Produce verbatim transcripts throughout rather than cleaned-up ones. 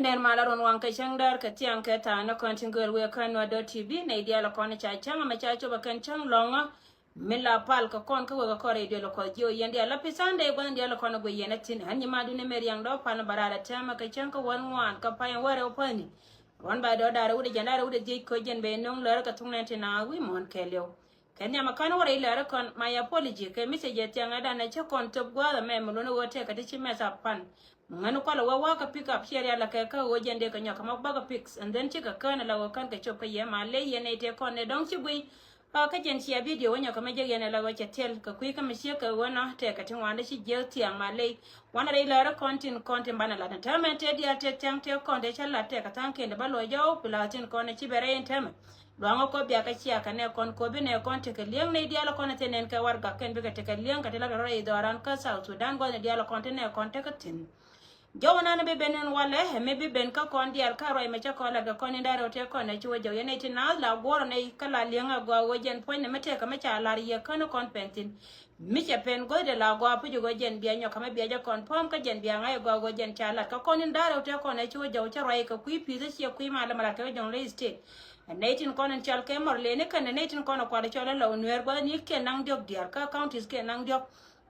Ner malä ruɔ̱n waŋ kɛ cäŋ däär kɛ thiaŋ kɛ tha̱a̱ŋ ni kɔn tin gööl wëë kä Nuer dot T V nɛy diaal kɔn ca cäŋ mɛ ca cop ɛ kɛn cäŋ lɔ̱ŋä. Mi la pal kɛ kɔn kä wek ɛ kɔn radio lɔ kɔth jiö yɛn diaal la pi Sunday gua̱n diaal kɔn ɛ guic yɛn ɛ thi̱n ɣän nyi madun ɛ mɛ riaŋ dɔ̱ pal ni bä raar ɛ tɛmɛ kɛ cäŋ kä wän ŋuan kä pay ɛn wärɛ wä päni. Ruɔ̱n ba dɔ̱ da̱r ɛ wut ɛ jɛn da̱r ɛ wut ɛ dhiec koc jɛn ben no̱o̱ŋ lär kɛ thuk nɛn tin a wi̱i̱ muɔ̱ɔ̱n kɛɛliw. Kɛ nhiam ɛ kän wä rɛy lɛr ɛ kɔn, my apology kɛ message ɛ thiaŋ ɛ danɛ cä kɔn thöp gua̱a̱th ɛmɛ mi luɔ̱n ɛ ɣöö tɛkɛ ti ci mess up pan. Mi ŋän kualɛ wä wa̱a̱ kɛ pick up ciɛ rial ɛ kɛ kä ɣöö jɛn dee kɛ nyɔk kɛ mɔ bäkɛ pics and then cikɛ kään ɛ la ɣöö kän kɛ cop kä yɛ ma ley yɛn ɛ tëë kɔn ɛ dɔ̱ŋ ci guiy. Kä jɛn cia video wä nyɔk kɛ mɛ jek yɛn ɛ la ɣöö cɛ tiɛl kɛ kui̱ kä mi ciek kɛ ɣöö nɔ tɛkɛ ti ŋuan dee ci jiäk thiaŋ ma ley. Wanɛ rɛy lɛr ɛ kɔn tin kɔn tin banɛ lat ɛn täämɛ tëë diaal tëë thiaŋ tëë kɔn tëë cä lat tɛkɛ tha̱a̱ŋ kiɛn dee bä luɔc jɔw pi la tin kɔn ɛ ci bɛ rɛy ɛn täämɛ. Luaŋä kɔ bia kɛ cia kɛ nɛ kɔn kɔ bi nɛ kɔn tekɛ liɛŋ nɛ diaal kɔn te nɛn kɛ warɛgak kɛn bikɛ tekɛ liɛŋ kɛ te la rɔ rɛy dhɔran kä South Sudan gua̱th nɛ diaal kɔn te nɛ kɔn tekɛ thi̱n. Jɔw nan bi ben in walɛ ɛ mi bi ben kä kɔn diaal kä ruac mɛ cä kɔn lat kɛ kɔn in da̱rɛ wä te kɔn nɛ ci wä jɔw yɛn nɛ ti naath la guɔrɔ nɛ kä la liɛŋ a gɔaa wä jɛn puɔ̱ny nɛ mi tekɛ mi ca lar yɛ kän kɔn pɛn thi̱n. Mi cɛ pɛn go̱o̱ydɛ la gɔaa puc gɔɔ jɛn bia nyɔk kamɛ bia jɛ kɔn pɔm kä jɛn bia ŋa̱c gɔaa gɔɔ jɛn ca lat kä kɔn in da̱rɛ wä te kɔn nɛ ci wä jɔw cä ruac kɛ kui̱ pi̱th cie kui̱ ma lɛ ma lat kɛ jɔŋ ley state. Nɛy tin kɔn in cɔal kɛ Mɔrleni kɛnɛ nɛy tin kɔn in kual cɔl in lɔ Nuɛɛr gua̱thni kiɛn naŋ diɔ̱k diaal kä counties kiɛn naŋ diɔ̱k.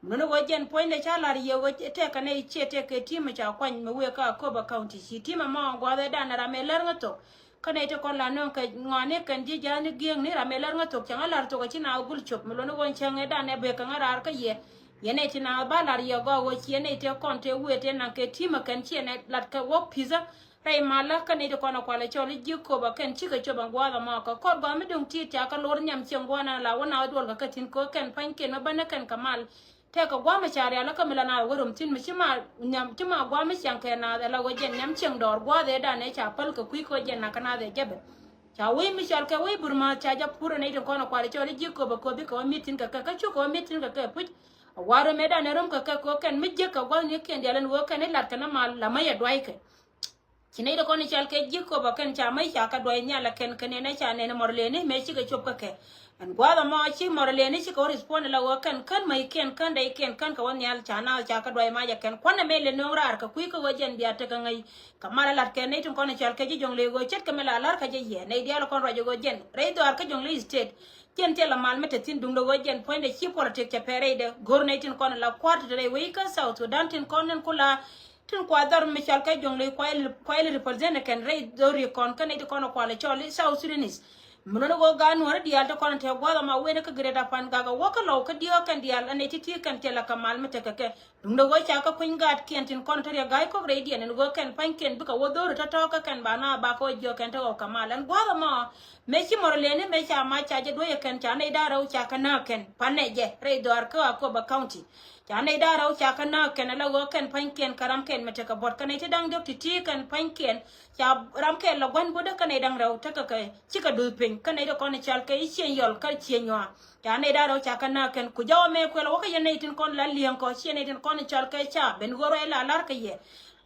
Nuni wä jɛn puɔ̱nydɛ ca lar yɛ wä tɛk kɛ nɛy ciɛ tɛk kɛ team ca kuany mi wee kä Akobo County ci team ɛmɔ gua̱thɛ dan ram ɛ lär ŋä thok. Kä nɛy ti kɔn la nöŋ kɛ ŋɔani kɛn ji̱ ja̱a̱ni gi̱eŋni ram ɛ lär ŋä thok cɛ ŋä lar thok ɛ ci na gul cop mi luni wä cäŋ ɛ dan ɛ bek kɛ ŋä raar kä yɛ. Yɛ nɛy ti na ba lar yɛ gɔaa wä ciɛ nɛy tɛ kɔn tɛ wee tɛ naŋ kɛ team ɛ kɛn ciɛ nɛ lat kɛ wä pi̱thä. Rɛy malä kä nɛy ti kɔn ɛ kualɛ cɔl i̱ ji̱ Akobo kɛn cikɛ cop ɛn gua̱a̱th ɛmɔ kɛ kɔr gɔaa mi döŋ ti̱i̱t ca kä lor nhiam cieŋ gua̱a̱th ɛn la wä na wä duɔl kɛ kä thi̱n kɛ wä kɛn pa̱ny kɛn mi bänä kɛn kɛ mal. Tɛkɛ gua̱a̱th mi ca rial kä mi la na wä rom thi̱n mi ci ma nhiam ci ma gua̱a̱th mi ciaŋ kɛ na ɛ la wä jɛn nhiam cieŋ dɔɔr gua̱a̱th ëë dan ëë ca päl kɛ kui̱ kɛ wä jɛn na kä na dhɛ jɛpɛ. Ca wec mi cɔl kɛ wec Burma ca jɛ pur ɛ nɛy tin kɔn ɛ kual cɔl i̱ ji̱ Akobo kɛ wä bi kɛ wä mi̱t thi̱n kɛ kɛ kä cu kɛ wä mi̱t thi̱n kɛ kɛ puc. A war rom ëë dan ëë rom kɛ kɛ kɛ wä kɛn mi jiäk kɛ gua̱a̱th ni kiɛn dial ɛn wä kɛn i̱ lat kɛ ni mal la mä yɛ duay kɛ. Ci nɛy ti kɔn i̱ cɔal kɛ ji̱ Akobo kɛn ca mäc ca kɛ duay nhial ɛ kɛn kɛ nɛn ɛ ca nɛn ɛ Mɔrleni mëë cikɛ cop kä kɛ. Ɛn gua̱a̱th ɛmɔ ci Mɔrleni cikɛ wä respond ɛ la ɣöö kɛn kän mäc kiɛn kän dɛy kiɛn kän kɛ wä nhial ca naath ca kɛ duay mac ɛ kɛn kuanɛ mëë lɛ nööŋ raar kɛ kui̱ kä ɣöö jɛn bia tekɛ ŋäc. Kɛ mal ɛ lat kɛ nɛy tin kɔn i̱ cɔal kɛ ji̱ Jɔŋlei ɣöö ce̱tkɛ mi la la̱r kä jɛ yɛ nɛy diaal kɔn ruac ɛ ɣöö jɛn rɛy dhɔaar kä Jɔŋlei State. Cien thilɛ mal mi te thi̱n duundɛ ɣöö jɛn puɔ̱nydɛ ci politik cɛ pɛr rɛydɛ go̱r nɛy tin kɔn la kua̱r ti te rɛy wec kä South Sudan tin kɔn in kula tin kua dhɔr mi cɔal kɛ Jɔŋlei kuayɛl represent kɛn rɛy dhɔr ri kɔn kä nɛy ti kɔn kualɛ cɔl i̱ South Sudanese. Mi luni ɣöö gaat nuɔ̱ɔ̱ri diaal ti kɔn te gua̱th ɔma wen kä Greater Pangak ɛ wä kä lɔw kä diɔ̱ɔ̱k kɛn diaal ɛ nɛy ti ti kɛn thilɛ kɛ mal mi tekɛ kɛ. Duundɛ ɣöö ca kä kui̱ny gaat kiɛn tin kɔn te riɛk ga̱a̱c kɔk rɛydiɛn ɛn ɣöö kɛn pa̱nykiɛn bikɛ wä dho̱ri tɔ̱tɔ̱ kä kɛn ba na ba kɛ wä jiɔk kɛn te ɣɔw kɛ mal ɛn gua̱a̱th ɛmɔ. Mëë ci Mɔrleni mëë ca mac ca jɛ duäc ɛ kɛn ca nɛy da̱rɛw ca kɛ nääk kɛn pa̱n nɛ jɛ rɛy dhɔaar kä Akobo County. Ca nɛy da̱rɛw ca kɛ nääk kɛn ala ɣöö kɛn pa̱nykiɛn kɛ ramkɛn mi tekɛ buɔ̱t kä nɛy ti da̱ŋ diɔ̱k ti̱ti̱ kɛn pa̱nykiɛn. Ca ramkɛn la gua̱n bo̱dä kä nɛy da̱ŋ rɛw tekɛ kɛ cikɛ duth piny kä nɛy ti kɔn i̱ cɔal kɛ i̱ cieŋ yɔl kä cieŋ nyuaa. Ca nɛy da̱rɛw ca kɛ nääk kɛn ku jɔwä mëë kuɛl wä kä yɛn nɛy tin kɔn la li̱eŋ kɔ ciɛ nɛy tin kɔn i̱ cɔal kɛ ca ben ɣöö ruac la la̱r kä yɛ.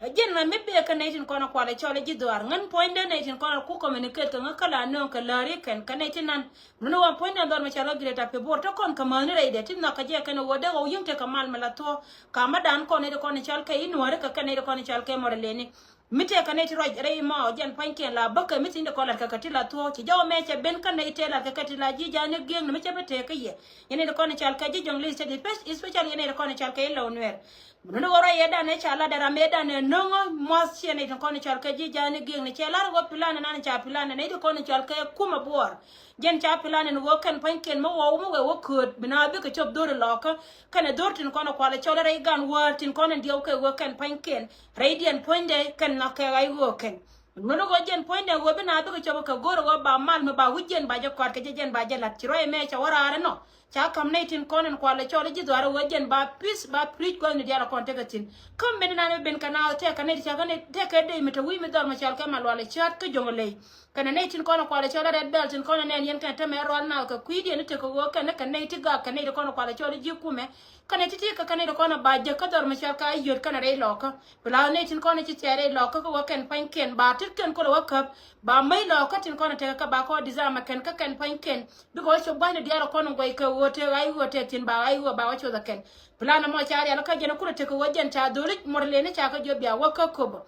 Ɛ jiɛn ɛ mi bek kä nɛy tin kɔn ɛ kualɛ cɔl ɛ ji̱ dhɔaar ŋän puɔ̱nydɛ nɛy tin kɔn ɛ ku communicate kɛ ŋä kä la nööŋ kɛ läri kɛn kä nɛy tin nan. Nuni wan puɔ̱nydɛ dhɔr mɛ cɔl kä Greater Pibor te kɔn kä mäthni rɛydɛ ti nhɔk kä jɛ kɛn ɛ ɣöö dee ɣɔw yi̱ŋ tekɛ mal mɛ la thuɔ̱k. Ka mä dan kɔn nɛy ti kɔn ɛ cɔl kɛ i̱ nuääri kɛ kɛn nɛy ti kɔn ɛ cɔl kɛ Mɔrleni. Mi tëë kä nɛy ti ruac rɛy mɔ jɛn pua̱nykiɛn la bäkɛ mi thi̱n ti kɔn latkɛ kɛ ti la thuɔ̱k ci jɔw mɛ cɛ ben kä nɛy tëë latkɛ kɛ ti la ji̱ ja̱a̱ni gi̱eŋni mi cɛ bi tëë kä yɛ. Yɛn nɛy ti kɔn i̱ cɔal kɛ ji̱ Jɔŋlei State, especially yɛn nɛy ti kɔn i̱ cɔal kɛ i̱ lɔw nuɛɛr. Nuni ɣöö ruac yɛ danɛ ca lat ɛ ram ëë danɛ no̱ŋä mua̱th ciɛ nɛy ti kɔn i̱ cɔal kɛ ji̱ ja̱a̱ni gi̱eŋni cɛ lar ɣöö plan ɛ nan ca plan ɛ nɛy ti kɔn i̱ cɔal kɛ kumɛ buɔɔr. Jɛn ca plan ɛn ɣöö kɛn pua̱nykiɛn mi ɣɔw mi wee wä kööt bi na bikɛ cop dho̱r ilɔkä. Kɛnɛ dho̱r tin kɔn ɛ kual ɛ cɔl ɛ rɛy gan wäär tin kɔn ɛn diɛw kɛ ɣöö kɛn pua̱nykiɛn. Rɛydiɛn puɔ̱nydɛ kɛn nhɔk kɛ ɣa̱c ɣöö kɛn. Nuni ɣöö jɛn puɔ̱nydɛ ɣöö bi na bikɛ cop kɛ go̱r ɣöö ba mal mi ba wi̱c jɛn ba jɛ kɔat kɛ jɛ jɛn ba jɛ la̱t ci ruac ɛmɛ cɛ wä raar ɛnɔ. Ca ka̱m nɛy tin kɔn ɛn kual ɛ cɔl i̱ ji̱ dhɔaar ɛ ɣöö jɛn ba peace ba preach gua̱thni diaal ɛ kɔn tekɛ thi̱n. Kä mɛn nan mi ben kɛ naath tɛk kɛ nɛy ti ca kä nɛy tɛk kɛ dey mi te wi̱i̱ mi dhɔr mi cɔal kɛ Malual ɛ cäät kä Jɔŋlei. Kɛnɛ nɛy tin kɔn ɛ kual ɛ cɔl i̱ Red Belt tin kɔn ɛ nɛn yɛn kɛn te mɛ rual naath kɛ kui̱diɛn i̱ tekɛ ɣöö kɛn ɛ kɛ nɛy ti gak kɛ nɛy ti kɔn ɛ kual ɛ cɔl i̱ ji̱ kumɛ. Kɛnɛ ti̱ti̱ kä kɛn nɛy ti kɔn ɛ ba jek kä dhɔr mi cɔal kä Ayöt kɛnɛ rɛy lɔkä. Bi la nɛy tin kɔn ɛ ci cɛɛr rɛy lɔkä kä wä kɛn pa̱nykiɛn ba tit kɛn kolɛ wä käp. Ba mäc lɔkä tin kɔn ɛ tekɛ kä ba kɔ disarm ɛ kɛn kä kɛn pa̱nykiɛn. Bikɛ wä cop gua̱thni diaal ɛ kɔn ɛ guɛc kɛ ɣöö te ɣa̱c ɣöö te thi̱n ba ɣa̱c ɣöö ba wä coth ɛ kɛn. Plan ɛmɔ ca rial kä jɛn ɛ kulɛ tekɛ ɣöö jɛn ca dho̱lic Mɔrleni ca kä jiök bia wä kä Akobo.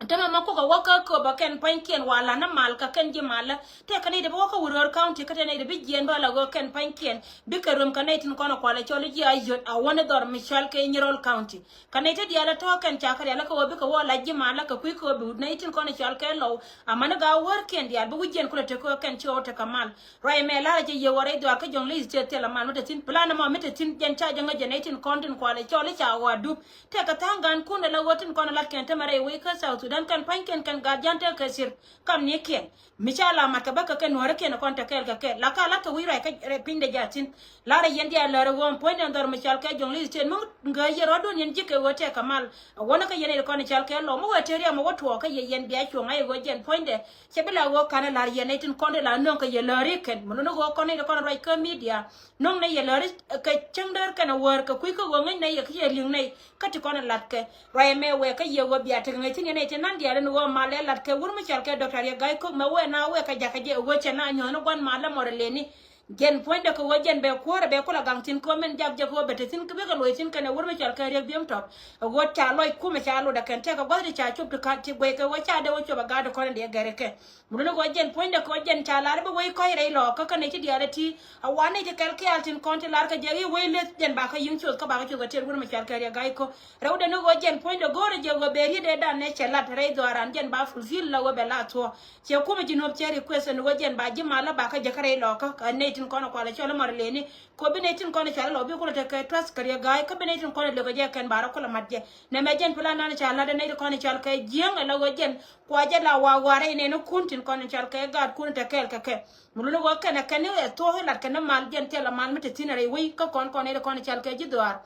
Tämɛ mɛ kukɛ wä kä köpä kɛn pua̱nykiɛn wa la̱t ni mal kɛ kɛn ji̱ malä. Tëë kɛ nɛy ti bi wä kä Wuror County kä tëë nɛy ti bi jiɛɛn bä la ɣöö kɛn pua̱nykiɛn bikɛ röm kɛ nɛy tin kɔn ɛ kualɛ cɔl i̱ ji̱ Ayot a wä ni dhɔr mi cɔal kɛ Nyirol County. Kɛ nɛy ti diaal ɛ tɔ̱ kɛn ca kɛ rial kä ɣöö bikɛ wä la ji̱ malä kɛ kui̱ kööbi wut nɛy tin kɔn ɛ cɔal kɛ Lɔw. Amäni gaa wäär kiɛn diaal bi wi̱c jiɛn kulɛ tek ɣöö kɛn ci ɣɔw tekɛ mal. Ruac ɛmɛ la̱rä jɛ yɛ wä rɛy dhuaar kä Jonglei State thilɛ mal mi te thi̱n. Plan ɛmɔ mi te thi̱n jɛn ca jɛ ŋäc jɛ nɛy tin kɔn tin kualɛ cɔl i̱ ca ɣɔw a dup. Tëëkɛ tha̱a̱ŋ gan kun ala ɣöö tin kɔn lat kɛn tämɛ rɛy wec kä South Sudan kɛn pa̱nykiɛn kɛn gat jan tëëkɛ sir kam ni kiɛn. Mi ca la mat kɛ bä kɛ kɛ nuɔ̱ɔ̱ri kiɛn kɔn te kɛɛl kɛ kɛ la ka lat kɛ wi̱i̱ ruac kä rɛy piny de jatin. Larɛ yɛn diaal lärɛ ɣöö puɔ̱nydɛ dhɔr mi cɔal kɛ Jonglei State mi ŋä yɛ rɔ̱dun yɛn ji̱ kɛ ɣöö tëëkɛ mal. A wänä kä yɛn ɛ kɔn cɔal kɛ Lɔw mi wä te riɛm mi wä tuɔɔk kä yɛ yɛn bia cuɔ̱ŋ a yɛ ɣöö jɛn puɔ̱nydɛ cɛ bi la ɣöö kanɛ la̱r yɛn nɛy tin kɔn te la nöŋ kɛ yɛ lääri kɛn mi nuni ɣöö kɔn nɛy ti kɔn ruac kä media. Nöŋ nɛy yɛ lääri kɛ cäŋ däär kɛn a wäär kɛ kui̱ kä ɣöö ŋäc nɛy yɛ kä yɛ li̱ŋ nɛy. Kä ti kɔn lat kɛ ruac ɛmɛ wɛɛ kä yɛ ɣöö bia tekɛ ŋäc thi̱n yɛn nɛy ti nan diaal ɛn ɣöö mal ɛ lat kɛ wur mi cɔal kɛ Doctor Riek Gai Kok mɛ wɛɛ na wɛɛ kɛ jakä jɛ ɛ ɣöö cɛ na nyuɔ̱th ni gua̱n mal lɛ mɔr ɛ leni. Jɛn puɔ̱nydɛ kɛ ɣöö jɛn bɛ kuäärɛ bɛ kulɛ gaŋ thi̱n kɛ ɣöö min jak jɛ kɛ ɣöö bɛ te thi̱n kɛ bikɛ loc thi̱n kɛn ɛ wur mi cɔal kɛ Riek Biem Top. Ɛ ɣöö ca lɔc kumɛ ca lotdɛ kɛn tɛkɛ gua̱th ti ca cop ti ka ti guɛy kɛ ɣöö ca dee wä cop ɛ gaat ti kɔn in diɛ gɛr kɛ. Mun ni kɛ ɣöö jɛn puɔ̱nydɛ kɛ ɣöö jɛn ca lar bi wec kɔc rɛy lɔɔkä kä nɛy ti diaal ɛ ti a wa nɛy ti kɛl kial tin kɔn ti lar kɛ jɛ i̱ wec leth jɛn bakɛ yi̱ŋ cuɔth kä bakɛ cuɔth kɛ tiɛt wur mi cɔal kɛ Riek Gai Kok. Rɛwdɛ ni ɣöö jɛn puɔ̱nydɛ go̱o̱rɛ jɛ ɣöö bɛ riet ëëdan ɛ cɛ lat rɛy dhɔaaran jɛn ba fulfill la ɣöö bɛ la thuɔ̱k. Ciɛ kumɛ ji̱ nuɔ̱p cɛ request ni ɣöö jɛn ba ji̱ malä ba kä jɛ kä rɛy lɔɔkä kɛ nɛy tin kɔn kualɛ cɔl mɔr leni. Kɛ ɣöö bi nɛy tin kɔn cɔl lɔɔk bi kulɛ tekɛ trust kɛ Riek Gai kä bi nɛy tin kɔn lëkɛ jɛ kɛn ba rɔ kulɛ mat jɛ. Nɛmɛ jɛn plan nan ca lat ɛ nɛy tin kɔn cɔl kɛ jiäŋ ɛ la ɣöö jɛn kua jɛ la wa wa rɛy nɛn kun tin kɔn cɔl kɛ gaatkun te kɛɛl kɛ kɛ. Mun ni ɣöö kɛn ɛ kɛn ni ɛ thuɔ̱k ilat kɛn ni mal jɛn thilɛ mal mi te thi̱n rɛy wec kä kɔn kɔn nɛy tin kɔn cɔl kɛ ji̱ dhɔaar.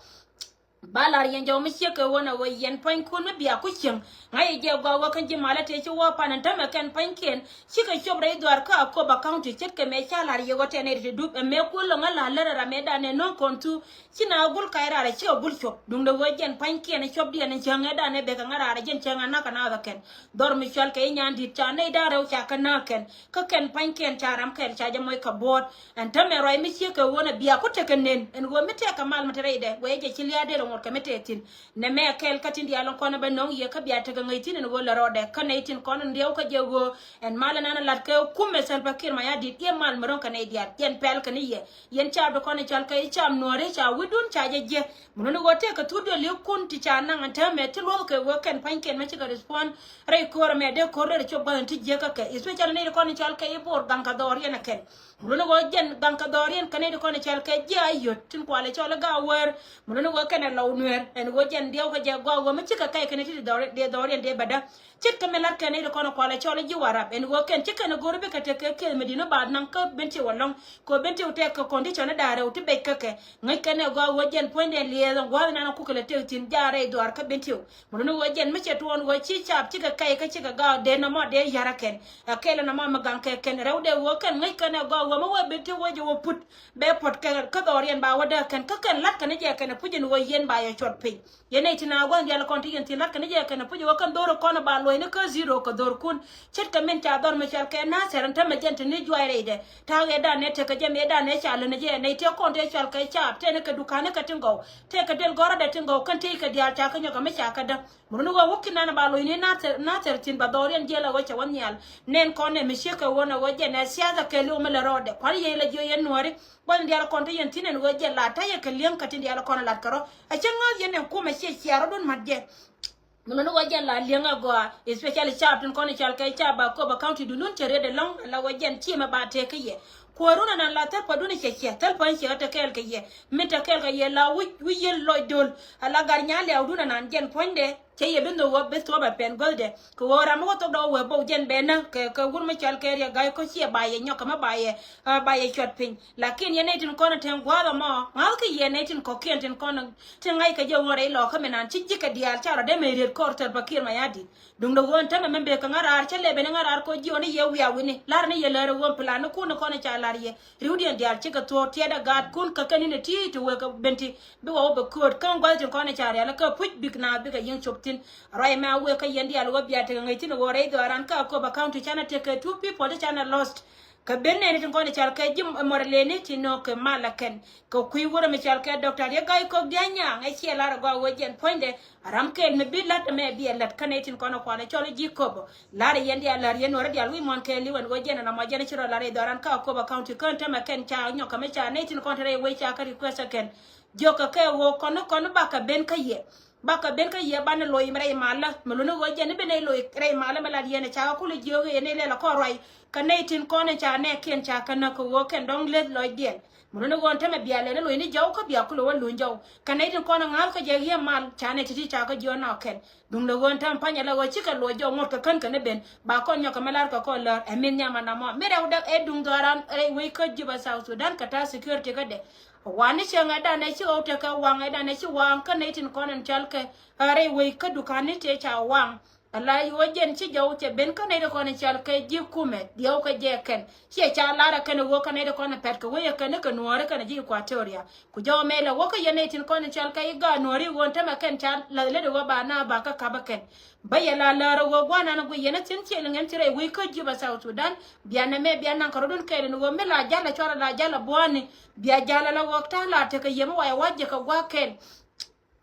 Ba lar yɛn jɔw mi ciek kɛ ɣöö nɛ ɣöö yɛn pua̱ny kun mi bia ku cieŋ. Ŋa̱c yɛ jɛ gɔaa ɣöö kɛn ji̱ malä tëë ci wä pan ɛn tämɛ kɛn pua̱nykiɛn. Cikɛ cop rɛy dhɔaar kä Akoba County ce̱tkɛ mëë ca lar yɛ ɣöö tɛn nɛy ti dup ɛ mëë kun lɔŋ ɛ la lär ɛ ram mëë danɛ no̱o̱ŋ kɔn thu. Ci na gul kac raar ɛ cikɛ gul cop duundɛ ɣöö jɛn pua̱nykiɛn ɛ copdiɛn ɛ cäŋ ɛ danɛ bek ɛ ŋa̱ raar ɛ jɛn cäŋ ɛ na̱k ɛ nath ɛ kɛn. Dhɔr mi cɔal kɛ i̱ nyan di̱t ca nɛy da̱ŋ rɛw ca kɛ na̱k kɛn. Kä kɛn pua̱nykiɛn ca ram kɛl ca jɛ moc kɛ buɔ̱ɔ̱t. Ɛn täämɛ ruac mi ciek kɛ ɣöö nɛ bia ku tekɛ nen ɛn ɣöö mi tɛk kɛ mal mi te rɛydɛ wee jɛ ci lia̱a̱ dee rɛ ŋuɔ̱t kɛ mi tɛth thi̱n. Nɛmɛ kɛl kä tin diaal in kɔn ɛ bɛ nɔŋ yɛ kä bia tekɛ ŋäc thi̱n ɛn ɣöö lɛ rɔɔdɛ kä nɛy tin kɔn in riɛw kä jɛ ɣöö ɛn mal ɛn an lat kɛ kumɛ Salva Kiir Mayardit i̱ mal mi ro̱ŋ kɛ nɛy diaal jɛn pɛl kɛ ni yɛ. Yɛn caap ti kɔn in cɔal kɛ i̱ caap nuɔ̱ɔ̱ri ca wi̱cdun ca jɛ jiɛ. Mi nuni ɣöö tëëkɛ thut diɔl li̱kun ti ca naŋ ɛn täämɛ ti luɔ̱thkɛ ɣöö kɛn pa̱nykiɛn mɛ cikɛ respond. Rɛy köör ɛmɛ dee köör dee rɛ cop gua̱th in ti jiäkä kɛ especially nɛy ti kɔn in cɔal kɛ i̱ Bor Gaŋkɛ Dhɔriɛn ɛ kɛn. Mi luni ɣöö jɛn Gaŋkɛ Dhɔriɛn kɛ nɛy ti kɔn in cɔal kɛ ji̱ Ayot tin kualɛ cɔl i̱ Gaawäär. Mi luni ɣöö kɛn ɛ Lɔw Nuɛɛr ɛn ɣöö jɛn diɛw kɛ jɛ gɔaa ɣöö mi cikɛ kɛy kɛ nɛy ti dee Dhɔriɛn dee bädä. Ce̱tkɛ mi la̱t kɛ nɛy ti kɔn in kualɛ cɔl i̱ ji̱ Warap ɛn ɣöö kɛn ci kɛn ɛ go̱r bikɛ tekɛ kɛ kɛth mi di̱t mi ba naŋ kä Bentiu ɛlɔ̱ŋ. Kɛ ɣöö Bentiu tɛk kɛ condition in da̱a̱ rɛw ti bec kä kɛ. Ŋäc kɛn ɛ gɔaa ɣöö jɛn puɔ̱nydɛ liɛɛth ɛn gua̱a̱th nan ɛ kukɛ lɛ tëk thi̱n jaarɛ i̱ dhuaar kä Bentiu. Mi luni ɣöö jɛn mi cɛ tuɔɔn ɣöö ci caap cikɛ kɛy kä cikɛ gaak dee nɔmɔ dee ya̱r ɛ kɛn. Ɛ kɛl ɛ nɔmɔ mi gaŋ kɛ kɛn rɛwdɛ ɣöö kɛn ŋäc kɛn ɛ gɔaa ɣöö mi wee Bentiu wee jɛ wä put. Bɛ puɔ̱t kɛ kä Dhɔriɛn ba wä dee kɛn kä kɛn la̱t kɛn jɛ kɛn ɛ puc ɛn ɣöö yɛn ba yɛ cuɔt piny. Yɛn nɛy ti na gua̱n diaal kɔn ti yɛn thi̱n la̱t kɛn jɛ kɛn ɛ puc ɛ ɣöö kɛn dho̱r ɛ kɔn ɛ ba luɔ̱c ni kä zero kɛ dho̱rkun. Ce̱tkɛ min ca dhɔr mi cɔal kɛ Nathɛr ɛn täämɛ jɛn te ni juac rɛydɛ. Ta̱a̱ ɣɛɛdan ɛ tekɛ jɛ mëëdan ɛ ca län ɛ jɛ nɛy tëë kɔn tëë cɔal kɛ caap tëë ni kɛ duka̱n ni kɛ tin gɔw. Tëë kɛ del gɔ̱rä dɛ tin gɔw kɛn tëë kɛ diaal ca kɛ nyɔk ɛ mi ca kɛ däk. Mi run ɣöö wä ki̱n nan ba lo̱cni Nathɛr, Nathɛr thi̱n ba dhɔriɛn jiɛl ɛ ɣöö cɛ wä nhial. Nɛn kɔn ɛ mi ciek kɛ ɣöö nɛ ɣöö jɛn ɛ siasa kɛɛliw mi lɛ rɔɔdɛ kua̱r yɛ lɛ jiö yɛn nuääri. Gua̱n diaal kɔn te yɛn thi̱n ɛn ɣöö jɛn la ta̱yɛ kɛ li̱eŋ kɛ tin diaal kɔn ɛ lat kɛ rɔ. Ɛ cä ŋääth yɛn ɛn kumɛ ciɛ ciaar rɔ̱dun ma̱t jɛ. Mi luni ɣöö jɛn la liɛŋ ɛ gɔaa, especially caap tin kɔn i̱ cɔal kɛ caap ba Akobo County dundun cɛ riet ɛlɔ̱ŋ ala ɣöö jɛn ciɛ mɛ ba tëëk kä yɛ. Kuäärun ɛnan la thäl pädun i̱ cɛ ciɛ, thäl päny ciɛ kä te kɛɛl kɛ yɛ. Min te kɛɛl kɛ yɛ la wi̱c, wi̱c yɛl lɔcdun. Ala gat nyaaliawdun ɛnan jɛn puɔ̱nydɛ, cɛ yɛ bi nhök ɣöö bi thuɔ̱ɔ̱p ɛ pɛn guäthdɛ. Kɛ ɣöö ram mi wä thuɔ̱k dɔ̱k wëë bä wä jɛn bɛ näk kɛ, kɛ wur mi cɔal kɛ Riek Gai Kok ciɛ ba yɛ nyɔk kɛ mi ba yɛ, ɛ, ba yɛ cuɔt piny. Lakin yɛn nɛy tin kɔn ɛ tɛŋ gua̱a̱th ɛmɔ, ŋa̱thkɛ yɛn nɛy tin kɔ̱kiɛn tin kɔn ti ŋa̱ckɛ jɛ ɣöö rɛy lɔkä mi nan ci ji̱kɛ diaal ca rɔ dee mëë riet kɔr Salva Kiir Mayardit. Duundɛ ɣöö ɛn täämɛ mɛ bëë kɛ ŋa̱raar cä lɛpɛ ni ŋa̱raar kɔ ji̱ ɣöö ni yɛ wiaa wi̱ni. Lar ni yɛ lär ɛ ɣöö plan ni kun ni kɔn i̱ ca lar yɛ. Ri̱wdiɛn diaal cikɛ thuɔ̱ɔ̱k tiɛɛt ɛ gaatkun kɛ kɛn in ɛ ti̱i̱ ti wëë kɛ Bentiu. Bikɛ wä bɛ kööt kä gua̱th tin kɔn i̱ ca rial kä puc bik naath bikɛ yi̱ŋ cop thi̱n. Ruac ɛmɛ a wëë kä yɛn diaal ɣöö bia tekɛ ŋäc thi̱n ɣöö rɛy dhɔaaran kä Akobo County canɛ tekɛ two people ti canɛ lost. Kɛ ben nɛni tin kɔn i̱ cal kɛ ji̱ mɔr leni ti nɔ kɛ mal a kɛn. Kɛ kui̱ wurɛ mi cal kɛ Doctor Riek Gai Kok Diaŋ Nyaŋ ɛ ciɛ lar a gɔaa wee jɛn puɔ̱nydɛ. A ram kɛl mi bi lat mɛ bi ɛ lat kä nɛy tin kɔn ɛ kual ɛ cɔl ji̱ köp. Lar ɛ yɛn diaal lar yɛn nuɔrɛ diaal wi̱i̱ muɔ̱n kɛɛliw ɛn ɣöö jɛn ɛn amɔ jɛn ci rɔ lar ɛ dhɔran kä Akobo County kään tämɛ kɛn ca nyɔk kɛ mi ca nɛy tin kɔn te rɛy wec ca kä request ɛ kɛn. Jiök kɛ kɛ ɣöö kɔn kɔn bakɛ ben kä yɛ. Bakɛ ben kä yɛ banɛ loc mi rɛy malä mi luni ɣöö jɛn i̱ bi nɛy loc rɛy malä mi lat yɛn ɛ ca kä kulɛ jiök yɛn i̱ lɛl ɛ kɔn ruac. Kä nɛy tin kɔn ɛ ca nɛɛkiɛn ca kä näk kɛ ɣöö kɛn dɔ̱ŋ leth lɔcdiɛn. Mi luni ɣöö ɛn tämɛ bia lɛl i̱ loc ni jɔw kä bia kulɛ wä luny jɔw. Kä nɛy tin kɔn ɛ ŋa̱th kä jɛ yiëë mal ca nɛy ti̱ti̱ ca kä jiök nɔɔkɛn. Duŋdɛ ɣöö ɛn täämɛ pa̱ny ala ɣöö cikɛ luɔc jɔw ŋot kɛ kän kɛn i̱ ben ba kɔn nyɔk kɛ mi lar kɛ kɔn lär ɛ min nhiam anamɔ mi rɛwdɛ ɛ duŋ dhɔran rɛy wec kä Juba South Sudan kɛ ta̱a̱ security kädɛ. Wani cieŋ ɛdan ɛ ci ɣɔw tekɛ waŋ ɛdan ɛ ci waŋ kä nɛy tin kɔn ɛn cɔal kɛ ɛ rɛy wec kä dukani tëë ca waŋ. Ala ɣöö jɛn ci jɔw cɛ ben kä nɛy ti kɔn ɛn cɔal kɛ ji̱ kumɛ diɛw kɛ jɛ kɛn ciɛ ca lar ɛ kɛn ɛ ɣöö kä nɛy ti kɔn ɛ pɛt kɛ wec ɛ kɛn ɛ kɛ nuɔɔri kɛn ɛ ji̱ Equatoria. Ku jɔw mɛ lɛ wä kä yɛn nɛy tin kɔn in cɔal kɛ i̱ gaat nuɔ̱ri ɣöö tämɛ kɛn ca lath lät i̱ wä ba na ba kä kapä kɛn. Bä yɛ la läär ɛ ɣöö gua̱nan ɛ guiy yɛn ɛ thi̱n ciël ŋɛn ci rɛy wec kä Juba South Sudan. Bia nɛmɛ bia naŋ kɛ rɔ̱dun kɛɛl in ɣöö mi la ja̱l ɛ cɔl ɛ la ja̱l ɛ bua̱a̱ni. Bia ja̱l ɛ la ɣöö ta̱a̱ la tekɛ yɛ mi wa yɛ wa̱c jɛ kɛ gua̱a̱k kɛɛl.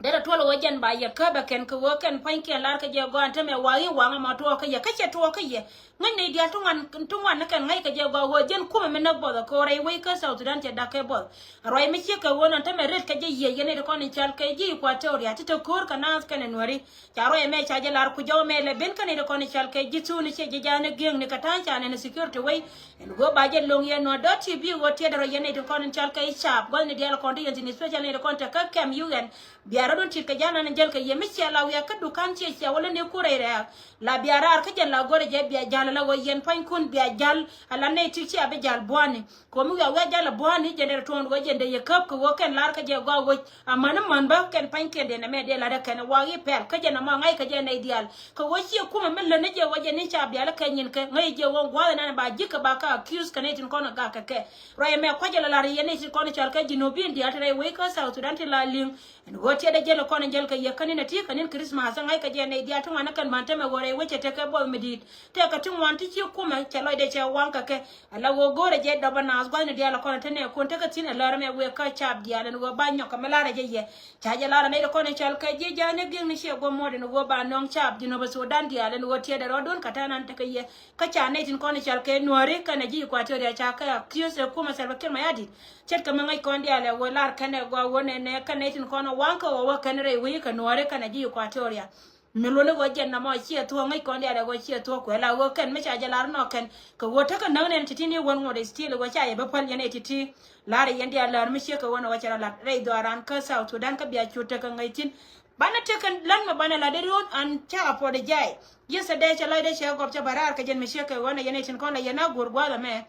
Derɛ tuɔl ɣöö jɛn ba yɛ käp ɛ kɛn kɛ ɣöö kɛn pua̱nykiɛn lar kɛ jɛ gɔaa ɛn tämɛ wa i̱ waŋ ɛmɔ tuɔɔk kä yɛ kä cɛ tuɔɔk kä yɛ. Ŋäc nɛy diaal ti ŋuan ti ŋuan ni kɛn ŋäc kɛ jɛ gɔaa ɣöö jɛn kumɛ mi näk buɔth ɛ ko̱r rɛy wec kä South Sudan cɛ da̱k kɛ buɔth. Ruac mi ciek kɛ ɣöö nɔn tämɛ ret kɛ jɛ yiëë yɛn nɛy ti kɔn in cɔal kɛ ji̱ Equatoria ti te ko̱r kɛ naath kɛnɛ nuääri. Ca ruac ɛmɛ ca jɛ lar ku jɔw ɛmɛ lɛ ben kä nɛy ti kɔn in cɔal kɛ ji̱ thuuni ciɛ ji̱ ja̱a̱ni gi̱eŋni kɛ ta̱a̱ ca nɛn security wec. Ɛn ɣöö ba jɛ lo̱ŋ yɛn nuɔ̱t dɔ̱t ti bi ɣöö tiɛt rɔ yɛn nɛy ti kɔn in cɔal kɛ i̱ caap gua̱thni diaal kɔn ti yɛn thi̱n especially nɛy ti kɔn te kä kɛm U N. Bia rɔ̱dun tit kɛ ja̱a̱n an jäl kɛ yɛ mi ciɛ la wiak kä dukan ciɛ ciɛ wä lä ni kur rɛy rɛɛk. La bia raar kä jɛn la go̱rɛ jɛ bia ja̱l ala ɣöö yɛn pua̱nykun bia ja̱l ala nɛy ti ciɛ bi ja̱l bua̱ni. Kɛ ɣöö mi wiak wiak ja̱l a bua̱ni jɛn dee rɛ tuɔ̱ɔ̱ŋ ɣöö jɛn dee yɛ käp kɛ ɣöö kɛn lar kä jɛ gɔaa ɣöö amäni män bä kɛn pa̱nykiɛn dee nɛmɛ dee lat ɛ kɛn ɛ wak i̱ pɛl kä jɛn ɛmɔ ŋa̱c kɛ jɛ nɛy diaal. Kɛ ɣöö ciɛ kumɛ mi lät ni jɛ ɣöö jɛ ni ca bial kɛ nyin kɛ ŋäc jɛ ɣöö gua̱a̱th ɛnɛn ba ji̱ kɛ ba kä accuse kɛ nɛy tin kɔn ɛ gak kɛ kɛ. Ruac ɛmɛ kua̱c jɛ la lar yɛn nɛy tin kɔn ɛ cɔal kɛ Junubin diaal te rɛy wec kä South Sudan ti la li̱ŋ. Ɛn ɣöö tiɛt ɛ jäl kɔn ɛ jäl kɛ yɛ kä ni̱n ɛ ti kɛ ni̱n Christmas ɛ ŋa̱c kɛ jɛ nɛy diaal ti ŋuan ɛ kɛn män tämɛ ɣöö rɛy wec ɛ tekɛ buɔth mi di̱i̱t. Tëëkɛ ti ŋuan ti ci kumɛ cɛ lɔcdɛ cɛ waŋ kɛ kɛ. Ala ɣöö go̱o̱rɛ jɛ dɔpä naath gua̱thni diaal ɛ kɔn ɛ te nɛɛkun tekɛ thi̱n ɛ lär ɛmɛ wëë kä caap diaal ɛn ɣöö ba nyɔk kɛ mi lar ɛ jɛ yɛ. Ca jɛ lar ɛ nɛy ti kɔn in cɔal kɛ ji̱ ja̱a̱ni gi̱ŋni ciɛ guɔ̱p muɔ̱t in ɣöö ba nɔŋ caap Jinub Sudan diaal in ɣöö tiɛɛdɛ rɔ̱dun kɛ tɛ̈n an tekɛ yɛ. Kä ca nɛy tin kɔn in cɔal kɛ nuääri kɛnɛ ji̱ Equatoria ca kɛ accuse ɛ kumɛ Salva Kiir Mayardit. Ce̱tkɛ mi ŋäc kɔn diaal ɛ ɣöö lar kɛn ɛ gɔaa ɣöö nɛnɛ kɛn nɛy tin kɔn in waŋ kɛ ɣöö wä kɛn rɛy wec kɛ nuääri kɛnɛ ji̱ Equatoria. Mi luɔ̱ni ɣöö jɛn nɔmɔ ciɛ thuɔ̱k ŋäc kɔn diaal ɛ ɣöö ciɛ thuɔ̱k kuɛ la ɣöö kɛn mi ca jɛ lar nɔ kɛn kɛ ɣöö tekɛ näk nɛn ti̱ti̱ ni wän ŋot ɛ still ɣöö ca yɛ bä päl yɛn ɛ ti̱ti̱. Lar yɛn diaal lär mi ciek kɛ wän ɛ ɣöö cɛ rɔ lat rɛy dhɔaaran kä South Sudan kä bia cu tekɛ ŋäc thi̱n. Banɛ tekɛ län mɛ banɛ lat dee ruɔ̱n an cak a puɔt ɛ jay. Yesterday cɛ lɔcdɛ cɛ gɔp cɛ bä raar kɛ jɛn mi ciek kɛ wän ɛ yɛn ɛ tin kɔn la yɛn a go̱o̱r gua̱a̱th ɛmɛ.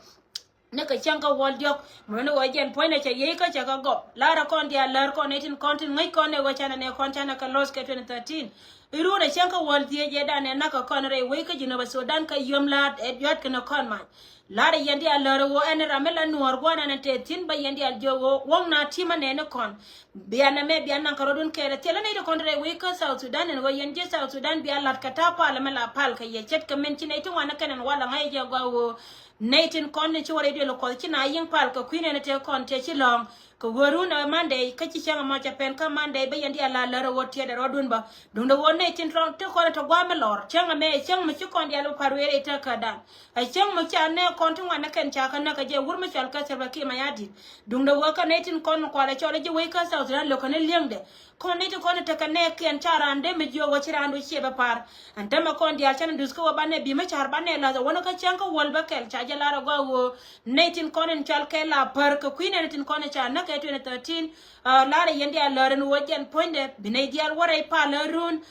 Ni kɛ cäŋ kä World Diɔ̱k mi luɔ̱ni ɣöö jɛn puɔ̱nydɛ cɛ yiey kä cɛ kɛ gɔp. Larɛ kɔn diaal lär kɔn nɛy tin kɔn tin ŋäc kɔn ɛ ɣöö canɛ nɛ kɔn canɛ kɛ loss kɛ twenty thirteen. Iruun ɛ cäŋ kä World thiec ɛ danɛ nak kɛ kɔn rɛy wec kä Jinub Sudan kä yom la̱a̱t ɛ jua̱t kɛn ɛ kɔn mac. Larɛ yɛn diaal lär ɣöö ɛn ram mi la nuɔɔr gua̱a̱r ɛn ɛ tëë thi̱n bä yɛn diaal jiök ɣöö wäŋ na ti̱mä nɛɛni kɔn. Bia nɛmɛ bia naŋ kɛ rɔ̱dun kɛɛl ɛ thilɛ nɛy ti kɔn rɛy wec kä South Sudan ɛn ɣöö yɛn ji̱ South Sudan bia la̱t kɛ ta̱a̱ pal ɛmɛ la pal kɛ yɛ ce̱tkɛ min ci nɛy ti ŋuan ɛ kɛn ɛn wal ɛ ŋa̱c ɛ jɛ gɔaa ɣöö nɛy tin kɔn ni ci wä rɛy duël kɔth ci na yiŋ pal kɛ kui̱ nɛn tëë kɔn tëë ci lɔ̱ɔ̱ŋ. Kɛ ɣöö run ɛ Monday kä ci cäŋ ɛmɔ cɛ pɛn kä Monday bä yɛn diaal la lär ɛ ɣöö tiɛɛt ɛ rɔɔdun bä. Duundɛ ɣöö nɛy tin tɔ̱ ti kɔn ɛ tɔ gua̱a̱m mi lɔr cäŋ ɛmɛ ɛ cäŋ mi ci kɔn diaal bä pa̱r wëë rɛy tëkädan. Ɛ cäŋ mi ca nɛɛ kɔn ti ŋuan ɛ kɛn ca kä näk ɛ jɛ wur mi cɔal kɛ Salva Kiir Mayardit. Duundɛ ɣöö kä nɛy tin kɔn kualɛ cɔl ɛ ji̱ wec kä South Sudan lo̱kɛ ni li̱eŋdɛ. Kɔn ni ti kɔn tekɛ nɛɛkiɛn ca raan dee mi jiök wä ci raandu ciɛ bɛ pa̱r. Ɛn tämɛ kɔn diaal canɛ duth kä wä banɛ bi mi ca̱r banɛ la̱th ɛ wänä kä cäŋ kä wäl bä kɛl ca jɛ lar ɛ gɔaa ɣöö nɛy tin kɔn in cɔal kɛ la pär kɛ kui̱ nɛn tin kɔn in ca näk kɛ twenty thirteen. Lar ɛ yɛn diaal lär ɛn ɣöö jɛn puɔ̱nydɛ bi nɛy diaal wä rɛy pal ɛ run.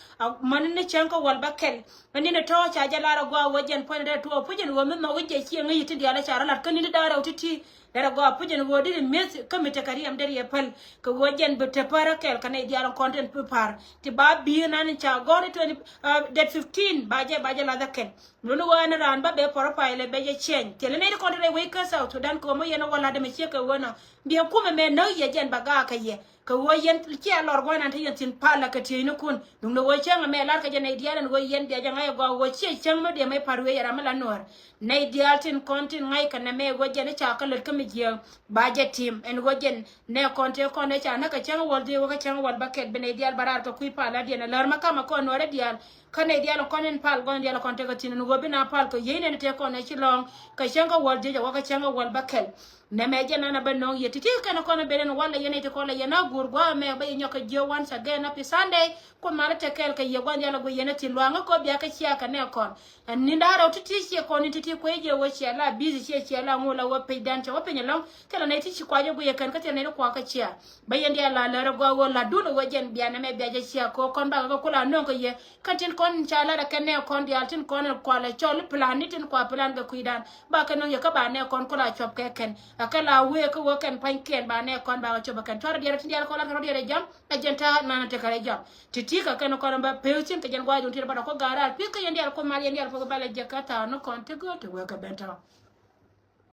Män ni cäŋ kä wäl bä kɛl. Ɛ ni̱n ɛ tɔ̱ ca jɛ lar ɛ gɔaa ɣöö jɛn puɔ̱nydɛ dee tuɔɔk puc ɛn ɣöö mi nhɔk i̱ jɛ ciɛ ŋäc i̱ ti diaal ɛ ca rɔ la̱t kä ni̱n ti da̱a̱ rɛw ti̱ti̱. Derɛ gɔaa puc ɛn ɣöö deri mi̱eth kä mi tekɛ riɛm deri ɛ päl. Kɛ ɣöö jɛn bi te pär ɛ kɛl kɛ nɛy diaal in kɔn tin bi pa̱r. Ti ba bi̱i̱ nan in ca gɔ̱r i̱ twenty, uh, date fifteen ba jɛ ba jɛ lath ɛ kɛn. Luni ɣöö ɛn raan ba bɛ pɔr ɛ pay lɛ bɛ jɛ ciɛny. Thilɛ nɛy ti kɔn ti rɛy wec kä South Sudan kɛ ɣöö mi yɛn ɛ wä la̱t ɛmɛ ciek kɛ ɣöö nɔ. Biɛ kumɛ mɛ näk yɛ jɛn ba gaak kɛ yɛ. Kɛ ɣöö yɛn ciɛ lɔr gua̱n an te yɛn thi̱n pal la kɛ tieynikun. Duundɛ ɣöö cäŋ ɛmɛ lar kɛ jɛ nɛy diaal ɛn ɣöö yɛn bia jɛ ŋa̱c ɛ gɔaa ɣöö ciɛ cäŋ mi diɛ mɛ par wiee yɛ ram mi la nuäär. Nɛy diaal tin kɔn tin ŋa̱c kɛ nɛmɛ ɣöö jɛn i̱ ca kä lät kä mi jiääk ba jɛ tim ɛn ɣöö jɛn nɛ kɔn tëë kɔn ɛ ca näk kɛ cäŋ wäl dhiec wä kä cäŋ wäl bäkɛl bi nɛy diaal bä raar kɛ kui̱ pal la diɛn ɛ lär ma kamɛ kɔn nuäärä diaal. Kä nɛy diaal kɔn in pal gɔn diaal kɔn tekɛ thi̱n ɛn ɣöö bi na pal kɛ yiey nɛn tëë kɔn ɛ ci lɔ̱ɔ̱ŋ kɛ cäŋ kä wäl dhiec ɛ wä kä cäŋ kä wäl bäkɛl. Nɛmɛ jɛn an a bä nöŋ yɛ ti̱ti̱ kɛn kɔn a ben ɛn wal a yɛn a ti kɔn la yɛn a guur gua̱a̱ mɛ bä yɛ nyɔk kɛ jiö once again, happy Sunday. Kuoth mal a te kɛɛl kɛ yɛ gua̱n diaal a guic yɛn a ti luaŋä kɔ bia kä cia kɛ nɛ kɔn. Ɛn ni̱n da̱a̱ rɛw ti̱ti̱ ciɛ kɔn in ti̱ti̱ kuec jɛ wä cia la busy ciɛ cia la ŋu la wä pecdan cɛ wä piny ɛlɔ̱ŋ. Thilɛ nɛy ti ci kuac a guic ɛ kɛn kä thilɛ nɛy ti kuakä cia. Bä yɛn diaal la lär a gɔaa wä la duun a wä jɛn bia nɛmɛ bia jɛ cia kɔ kɔn bakɛ kɛ kula nöŋ kɛ yɛ. Kɛn tin kɔn ca lat a kɛn nɛ kɔn diaal tin kɔn kualɛ cɔl i̱ plan ni tin kua plan kɛ kui̱dan. Ba kɛ nöŋ yɛ kä ba nɛ kɔn kula cuɔp kɛ kɛn. A kɛ la wee kä wä kɛn pa̱nykiɛn ba nɛ kɔn ba kɛ cuɔp kɛ kɛn. Cuarɛ diaal tin diaal kɔn lat kɛ rɔ diaal ɛ jam. Ɛ jɛn ta̱a̱ nanɛ tekɛ rɛ jam. Ti̱ti̱ kɛ kɛn kɔn ba pek thi̱n kɛ jɛn gua̱a̱c duun ti rɛ ba dɔ kɔ ga̱a̱r raar. Pi̱th kä yɛn diaal kɔ mal yɛn diaal kɔ kɛ bɛl ɛ jɛ kä tha̱a̱ ni kɔn ti göör ti wee kɛ ben tɔ̱.